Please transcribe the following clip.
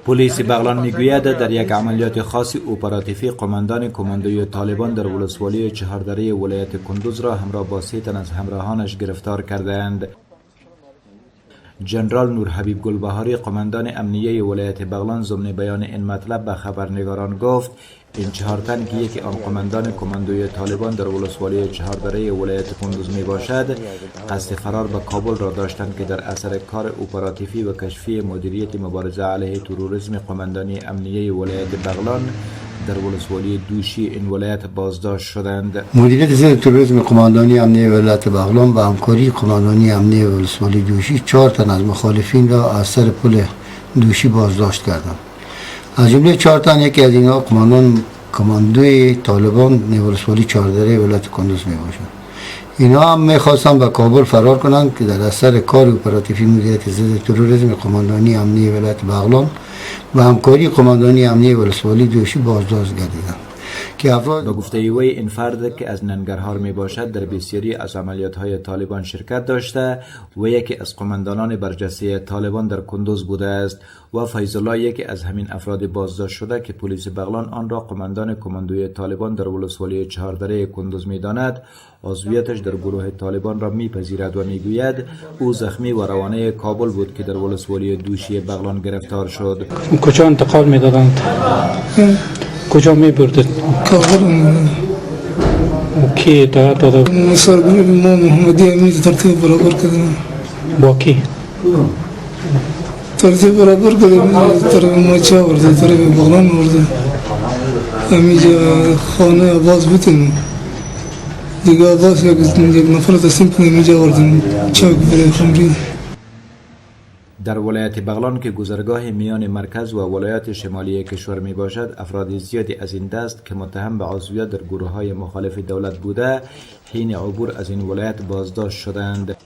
پلیس بغلان میگوید در یک عملیات خاص اپراتیفی قماندان کماندوی طالبان در ولسوالی چهاردره ولایت کندوز را همراه با 3 تن از همراهانش گرفتار کردند. جنرال نور حبیب گلبهاری، قماندان امنیه ولایت بغلان، ضمن بیان این مطلب به خبرنگاران گفت این 4 تن که یکی آن قماندان کماندوی طالبان در ولسوالی چهاردره ولایت کندوز می باشد، قصد فرار به کابل را داشتند که در اثر کار اپراتیفی و کشفی مدیریت مبارزه علیه تروریسم قماندانی امنیه ولایت بغلان در ولسوالی دوشی این ولایت بازداشت شدند. مدیریت ضد تروریسم قماندانی امنیه ولایت بغلان با همکاری قماندانی امنیه ولسوالی دوشی 4 تن از مخالفین را از سر پل دوشی بازداشت کردند. از جمله 4 تن یکی از اینها قماندان کماندوی طالبان ولسوالی چهاردره ولایت کندوز می باشد. اینا هم میخواستند به کابل فرار کنند که در اثر کار اپراتیفی مدیریت ضد تروریسم قماندانی امنیه ولایت بغلان و همکاری قماندانی امنیه ولسوالی دوشی بازداشت گردیدند. که افراد به گفته وی این فرد که از ننگرهار می باشد در بسیاری از عملیات های طالبان شرکت داشته و یکی از قماندانان برجسته طالبان در کندوز بوده است و فیض الله یکی از همین افراد بازداشت شده که پلیس بغلان آن را قماندان کماندوی طالبان در ولسوالی چهاردره کندوز می داند، عضویتش در گروه طالبان را میپذیرد و میگوید او زخمی و روانه کابل بود که در ولسوالی دوشی بغلان گرفتار شد. کجا انتقال میدادند؟ کجا میبردید؟ کابل. کی اطاعت داده؟ سرگروه ما محمدی امید ترتیب برابر کردیم. با کی؟ ترتیب برابر کردیم، طرف ما چه ورده، طرف بغلان ورده، امیجا خانه عباس بودیم دیگه، عباس یک نفر تسلیم کنیم، اینجا وردیم چاک برای خمری. در ولایت بغلان که گذرگاه میان مرکز و ولایات شمالی کشور می باشد، افراد زیادی از این دست که متهم به عضویت در گروه های مخالف دولت بوده، حین عبور از این ولایت بازداشت شدند.